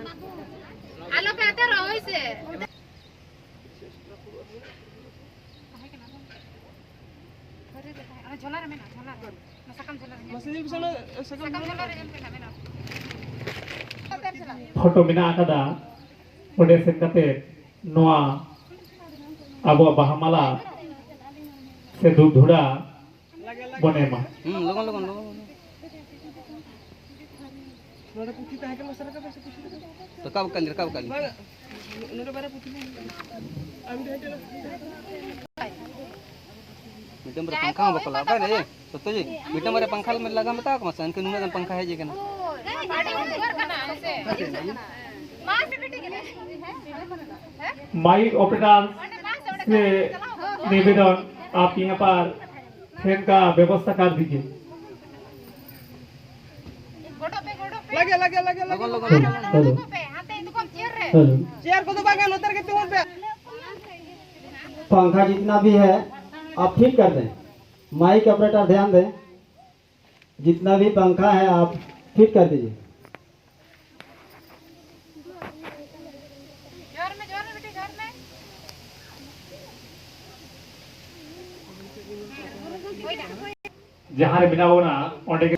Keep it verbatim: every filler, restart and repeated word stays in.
ᱟᱞᱚ ᱯᱮ ᱟᱛᱟᱨᱚᱜᱼᱟ, ᱦᱳᱭ ᱥᱮ᱾ ᱚᱱᱟ ᱡᱷᱚᱞᱟ ᱨᱮ ᱢᱮᱱᱟᱜᱼᱟ, ᱡᱷᱚᱞᱟ ᱨᱮ᱾ ᱚᱱᱟ ᱥᱟᱠᱟᱢ ᱡᱷᱚᱞᱟ ᱨᱮ ᱧᱮᱞ ᱯᱮ᱾ ᱥᱟᱠᱟᱢ ᱡᱷᱚᱞᱟ ᱨᱮ ᱧᱮᱞ ᱯᱮ, ᱱᱟᱜ ᱢᱮᱱᱟᱜᱼᱟ᱾ ᱯᱷᱳᱴᱳ ᱢᱮᱱᱟᱜ ᱟᱠᱟᱫᱟ, ᱚᱸᱰᱮ ᱥᱮᱱ ᱠᱟᱛᱮ ᱱᱚᱣᱟ ᱟᱵᱚᱣᱟᱜ ᱵᱟᱦᱟ ᱢᱟᱞᱟ ᱥᱮ ᱫᱷᱩᱯ ᱫᱷᱩᱲᱟ ᱵᱚᱱ ᱮᱢᱟ᱾ ᱦᱩᱸ, ᱞᱚᱜᱚᱱ, ᱞᱚᱜᱚᱱ, ᱞᱚᱜᱚᱱ, ᱞᱚᱜᱚᱱ᱾ ᱱᱚᱰᱮ ᱯᱩᱛᱷᱤ ᱛᱟᱦᱮᱸ ᱠᱟᱱᱟ, ᱥᱟᱨᱟ ᱠᱟᱛᱮ ᱥᱮ ᱯᱩᱛᱷᱤ ᱫᱚ? ᱨᱟᱠᱟᱵ ᱠᱟᱜ ᱞᱤᱧ, ᱨᱟᱠᱟᱵ ᱠᱟᱜ ᱞᱤᱧ᱾ ᱵᱟᱝ, ᱱᱚᱰᱮ ᱵᱟᱨᱭᱟ ᱯᱩᱛᱷᱤ ᱢᱮᱱᱟᱜᱼᱟ᱾ ᱟᱨ ᱢᱤᱫᱴᱮᱱ ᱦᱟᱱᱛᱮ ᱨᱮ᱾ ᱢᱤᱫᱴᱟᱝ ᱵᱟᱨᱭᱟ ᱯᱟᱝᱠᱷᱟ ᱦᱚᱸ ᱵᱟᱠᱚ ᱞᱟᱜᱟᱣ ᱠᱟᱱᱟ, ᱮ, ᱥᱚᱛᱛᱚ ᱡᱤ, ᱢᱤᱫᱴᱟᱝ ᱵᱟᱨᱭᱟ ᱯᱟᱝᱠᱷᱟ ᱞᱟᱜᱟᱣ ᱢᱮᱛᱟ ᱠᱚ ᱢᱟᱥᱮ, ᱮᱱᱠᱷᱟᱱ ᱱᱩᱱᱟᱹᱜ ᱜᱟᱱ ᱯᱟᱝᱠᱷᱟ ᱦᱮᱡ ᱟᱠᱟᱱᱟ᱾ ᱢᱟᱭᱤᱠ ᱚᱯᱟᱨᱮᱴᱟᱨ से निवेदन, आप यहाँ पर फैन का व्यवस्था कर दीजिए। ᱞᱟᱜᱮ, ᱞᱟᱜᱮ, ᱞᱟᱜᱮ, ᱞᱟᱜᱮ᱾ ᱞᱚᱜᱚᱱ, ᱞᱚᱜᱚᱱ, ᱞᱚᱜᱚᱱ, ᱞᱚᱜᱚᱱ᱾ हेलो। चेयर को दबा के अंदर के तुम पे। पंखा जितना भी है, आप फिट कर दें। माइक ऑपरेटर ध्यान दें, जितना भी पंखा है, आप फिट कर दीजिए। ᱡᱟᱦᱟᱸ ᱨᱮ ᱢᱮᱱᱟᱜ ᱵᱚᱱᱟ, ᱚᱸᱰᱮ